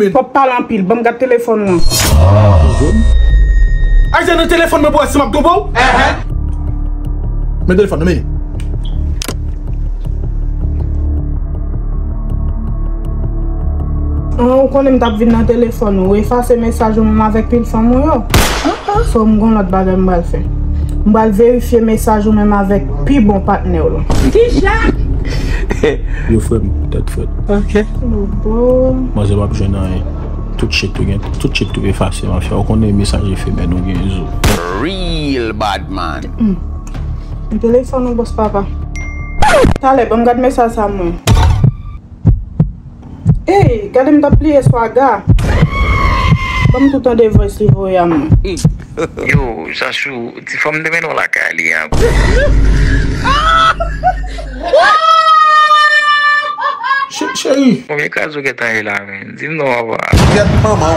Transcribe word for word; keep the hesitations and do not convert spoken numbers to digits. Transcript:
men. Pòp pale anpil, ban m gad telefòn lan. Ajan, nan telefòn mwen pou wè si m ap twonpe w. Men telefòn nan, men. An, ou konnen m t ap vin nan telefòn ou, ou efase mesaj ou menm avèk pil fanm ou yo. So, m gon lòt bagay m pral fè. M pral verifye mesaj ou menm avèk pi bon patnè w lan. Yo, frè m, tèt frèt. Ok. Manzè p ap jwenn anyen. Tout shit ou gen, tout shit ou efase, mafya. Ou konnen mesaj efemè, nou gen zo. Real bad man. Telefòn ou, bòs papa. Talè, ban m gad mesaj sa mwen. Ey, gade m t ap pliye swaga. Ban m tou tande voice li voye a mwen. Yo, Sasou, ti fanm te mennen w lakay li an. Shit, cheri. Konbyen kaz ou gentan ye la, men? Di m non, papa. Kèt manman w.